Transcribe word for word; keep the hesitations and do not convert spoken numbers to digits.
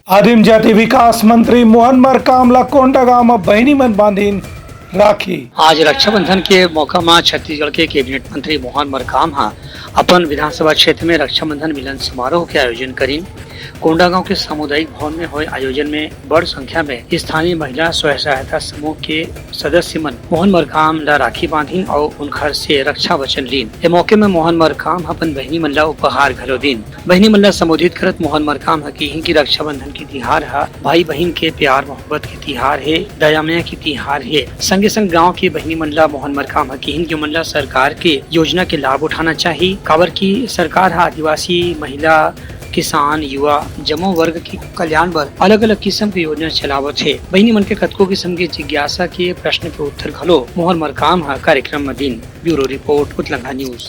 आदिम जाति विकास मंत्री मोहन मरकाम ला कोंडागांव म बहिनी मन बांधिन राखी। आज रक्षाबंधन के मौका म छत्तीसगढ़ के कैबिनेट मंत्री मोहन मरकाम ह अपन विधानसभा क्षेत्र में रक्षाबंधन मिलन समारोह के आयोजन करिन। कोंडागांव के सामुदायिक भवन में होय आयोजन में बड़ संख्या में स्थानीय महिला स्वयं सहायता समूह के सदस्य मन मोहन मरकाम ला राखी बांधिन अउ उनखर से रक्षा वचन लीन। ए मौके में मोहन मरकाम ह अपन बहिनी मन ला उपहार घलो दीन। बहिनी मन ला संबोधित करत मोहन मरकाम ह किहिन कि रक्षाबंधन के तिहार ह भाई बहिन के प्यार मोहब्बत के तिहार हे, दया मया के तिहार हे। संगे संग गांव के बहिनी मन ला मोहन मरकाम ह किहिन कि ओमन ला सरकार के योजना के लाभ उठाना चाही, काबर कि सरकार ह आदिवासी, महिला, किसान, युवा, जम्मो वर्ग के कल्याण बर अलग-अलग किसम के योजना चलावत हे। बहिनी मन के कतको किसम के जिज्ञासा के प्रश्न के उत्तर घलो मोहन मरकाम ह कार्यक्रम म दीन। ब्यूरो रिपोर्ट, उतलंगा न्यूज।